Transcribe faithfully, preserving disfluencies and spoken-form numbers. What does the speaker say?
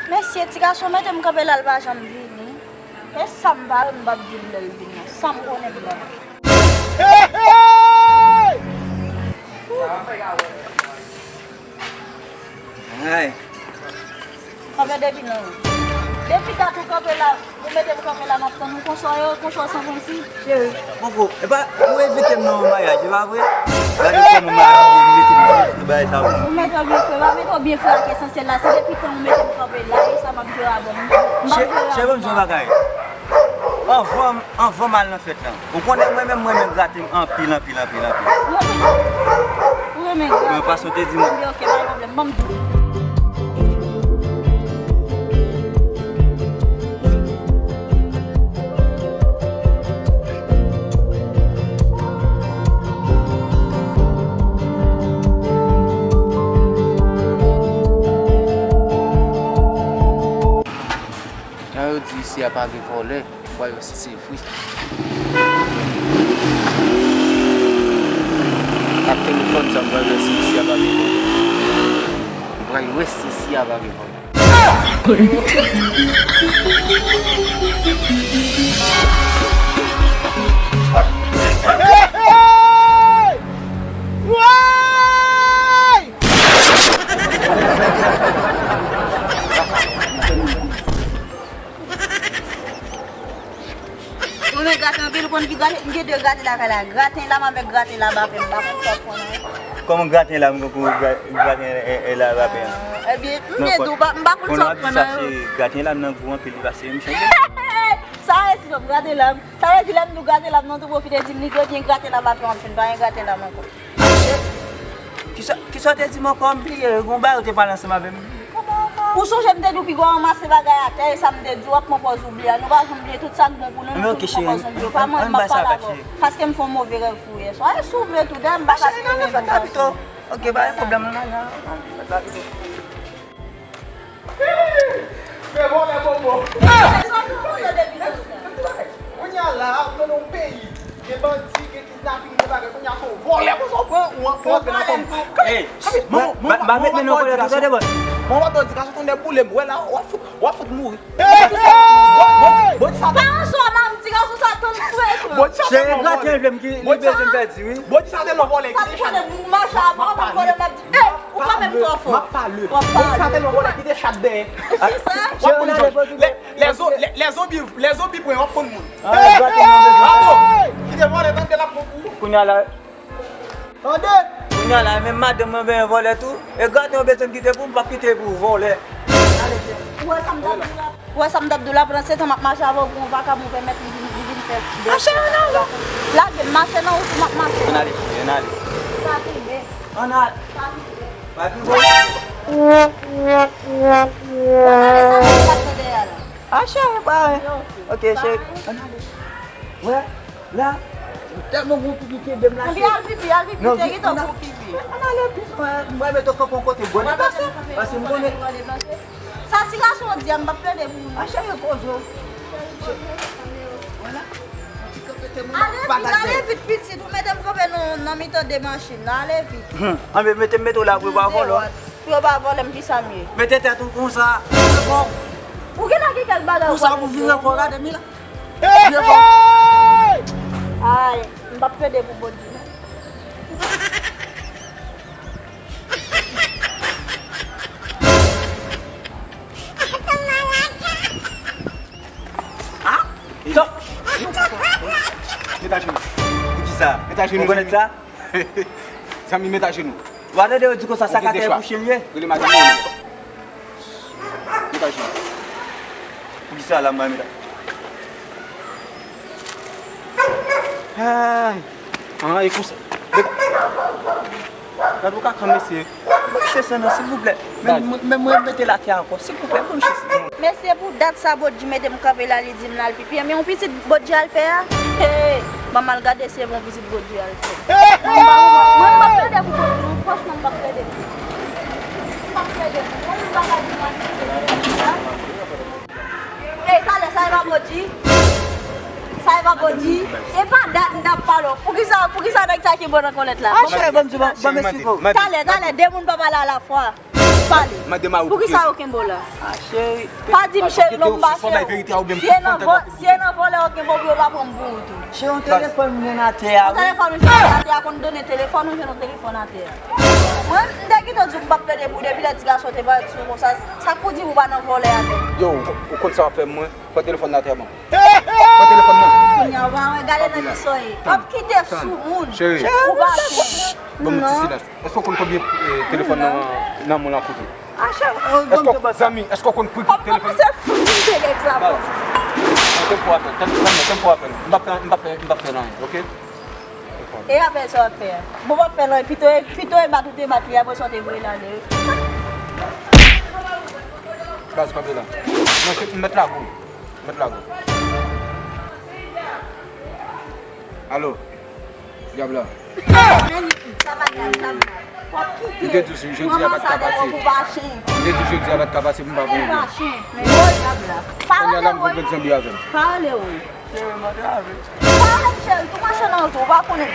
Mesye, ti gason mete m kanpe la, l pa janm vini. E sa m pa wè, m p ap di l lè l vini an. Sa m konnen m la. Ay. Kanpe depi non. Depi dat ou kanpe la, ou mete m kanpe la, m ap tann ou konsa yo, konsa san prann si. Cheri, poko, epa, ou envite m nan yon maryaj, e pa vre? Gade kòman m abiye, m mete m byen fre, bagay sa bon. Ou mete w byen fre, pa mete w byen fre ak esansyèl la, se depi tan ou mete m kanpe la, e sa m ap jere avè w. M p ap jere avè w. Cheri, ban m di w yon bagay. Anvan m, anvan m al nan fèt lan, ou konnen mwen menm, mwen renmen grate m anpil, anpil, anpil, anpil. Ou renmen grate? Mwen pa sote di mwen. Ok, pa gen pwoblèm, ban m di w. Jan yo di isi a pa gen vòlè, m pral wè si se vre. Ak telefòn sa, m pral wè si isi a pa gen vòlè. M pral wè si isi a pa gen vòlè. Ou renmen graten anpil, ou konn ki graten? M gen de graten lakay la. Graten lam avèk graten laba pè m. M pa konn sa w konnen. Kòman graten lam tankou gra-, graten e, e laba pè m? Ah, ebyen, m gen dou, m pa konn sa w konnen. Konnen w ap di sa, se graten lam nan gou anpil, li pa serye m chanje. Sa vle di graten lam. Sa vle di lè m di w graten lam nan, tou pwofite di m li dwe gen graten laba pè m ap jwenn, pa gen graten lam ankò. Kisa, kisa w te di m ankò? M bliye, gon bagay ou te pale ansanm avè m. Ou sonje m te di w piga w ranmase bagay atè, e sa m te di w, w ap pran pòz oubliye a. Nou pa janm bliye tout sa k bon pou nou, nou toujou pran pòz oubliye. Pa mwen, m ap pale avè w. Paske m fè yon move rèv pou ou yè swa. E si w vle tou, dayè m pa ka kenbe nou. Ok, pa gen pwoblèm, non, non, non. Fè vòlè bobo. Kounye a la, ou nan yon peyi, gen bandi, gen kidnaping, gen bagay, kounye a se yon vòlè konsa w pran, ou an-, ou antre nan fanm. Ey, m pa met men nan vòlè tou, tande bòs. Mwen wè w di gason tonnè boule m, wè la, w ap fout, w ap fout mouri. Bandi sa. Pa ansanm ak ti gason sa, tann fre. Bandi sa tèlman vòlè. Se graten vle m ki li bezwen pèdi, wi. Bandi sa tèlman vòlè ki te chat. Sa ki konnen m mache avan, m vòlè, m ap di, ey, ou frape m twò fò. M ap pale. W ap pale. Bandi sa tèlman vòlè ki te chat dèyè. Kisa? W ap konn jòj. Lè, lè zo-, lè, lè zonbi, lè zonbi pran, w ap konn moun. Ah, graten nan bezwen. Bravo! Kite vòlè, tande l ap bon pou ou. Kounye a la. Tande! Kounye a la, menm madanm mwen benyen vòlè tou. E graten w bezwen m kite pou m, m p ap kite pou vòlè. Ou wè sa m t ap di w la? Ou wè sa m t ap di w la? Pandan se tan m ap mache avè w, gon vakabon pèmèt li vin, li vin fè de. Mache, ann ale. Lage m mache nan wout ou m ap mache. Ann ale, ann ale. Sa kenbe. Ann ale. Sa kenbe. Pa pi bon. Ann ale, sa se sa k nan dèyè a la. Ah, cheri, pa wè. Ok, cheri. Ann ale. Wè, la, tèlman gon pipi kenbe m la, cheri. Al pipi, al pipi, te gentan gon pipi. Ann ale plis, mwen, mwen mete w kanpe yon kote, bò deplase. Paske m konnen. Sa ti gason an di a, m p ap plede pou ou. Ah, cheri, koze w. Vwala. Ale vit, ale vit, pitit. Ou mete m kanpe nan, nan mitan de machin nan. Ale vit. Anben, mete m mete w la pou yo pa vòlè w. Pou yo pa vòlè m, kisa m ye? Mete tèt ou konsa. Ou genlè gen kèk bagay ou pral regle. Konsa pou vire ankò, gade mi la. Vire ankò. Ay, m p ap plede pou Bondye non. Ah! Stop! Met ajenou. Poukisa? Met ajenou. Ou konèt sa? Zanmi, met ajenou. W a tande yo di konsa, sa ka tèt pou chen ye. Rele madanm ou. Met ajenou. Poukisa la, mwen, met a- Ay. Ah, e konsa. Gad ou ka kan mesye. Mesye, se non, silvouplè. Men, men mwen mete l atè ankò. Silvouplè, ban m chans. Mesye, pou dat sa, Bodji mete m kanpe la, li di m l al pipi. Men yon pitit Bodji al fè a? Hey, ban m al gade si e bon pitit Bodji al fè. Mwen, m pa, mwen, m p ap plede pou Bodji, non, franchman, m p ap plede pou. M p ap plede pou. Mwen, m pa ka di mwen. Ey, talè, sa e pa Bodji? Sa e pa Bodji? E pa dat m t ap pale w. Poukisa, poukisa nèg sa ki bon nan kòlèt la? Ah, cheri, ban m di, ban, ban m esplike w. Talè, talè, de moun pa pale alafwa. Pale. Mande mari w pou ki rezon. Poukisa yo kenbe w la? Ah, cheri. Pa di m cheri, non, m pa cheri. Si e nan vò-, si e nan vòlè yo kenbe w, pou yo pa pran m pou ou tou. Cheri, yon telefòn m jwenn atè a, wi. Yon telefòn ou jwenn atè a, konn donnen telefòn, ou jwenn yon telefòn atè a. Mwen, m te kite w di w m p ap plede pou depi lè ti gason te parèt sou konsa, sa k pou di w ou pa nan vòlè avè m? Yo, ou konn sa w ap fè mwen? Pran telefòn nan atè a ban m. Pran telefòn nan. Kounye a, w pa wè, gade nan ki sa w ye. W ap kite sou moun. Cheri. Ou pa bon. Ban m yon ti silans. Èske w konn konbyen, eh, telefòn nan, nan men w la koute? Èske w, zanmi, èske w konn pri telefòn? Kòmanse fout m te nèg sa bon. Tann, tann, tann, tann pou apèl. M p ap fè, m p ap fè, m p ap fè nan anyen, oke? E apèl sa w ap fè a? Bon, w ap fè nan, pito, pito e bat ou te bat li, apre sa w te voye l ale, wi. Baz, kanpe la. Non, se, m mèt lage w. M mèt lage w. Alo. Dyab la. Sa pa dyab, sa pa dyab. W ap kite. M te di w si jodi a pa t ka pase. M te di w jodi a pa t ka pase pou m pa voye l. Kounye a la m konprann zanmi avè m. Pale, wi. Cheri, m antre avè w. Pale m, cheri, tou mache nan wout ou, ou pa konnen.